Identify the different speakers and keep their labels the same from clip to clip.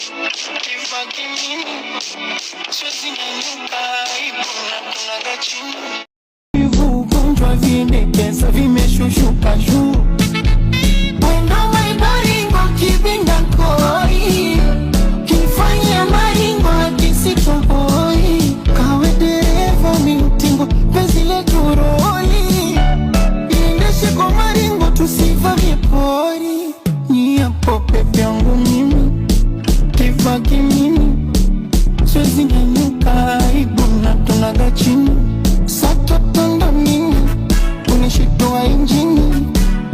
Speaker 1: Kifaa kimimi, siwezi nyanyuka, aibu na kunaga chini. Wivu, ugonjwa vindekeza vimeshushuka juu. Wendo maibaringo kibinda koi kifanya maringo akisitoboi kawe dereva miutingo penzi letu roli iendeshe kwa maringo tusivamie pori niapo pepe yangu mimi kifaa kimimi siwezi nyanyuka aibu na tunaga chini satotondo nini unishitoa injini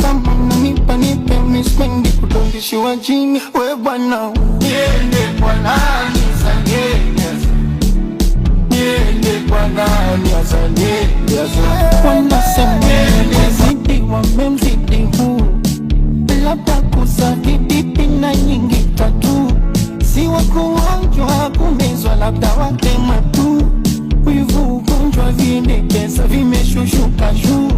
Speaker 1: kama unanipa nipe mispendi kudondishiwa chini we bwana niende kwa nani sa niende niende kwa nani asa niende asa wanasema wamemzidi wamemzidi huu labda kusadidi na nyingi tatu si wa kuonjwa kumezwa labda watema tu wivu ugonjwa vindekeza vimeshushuka juu.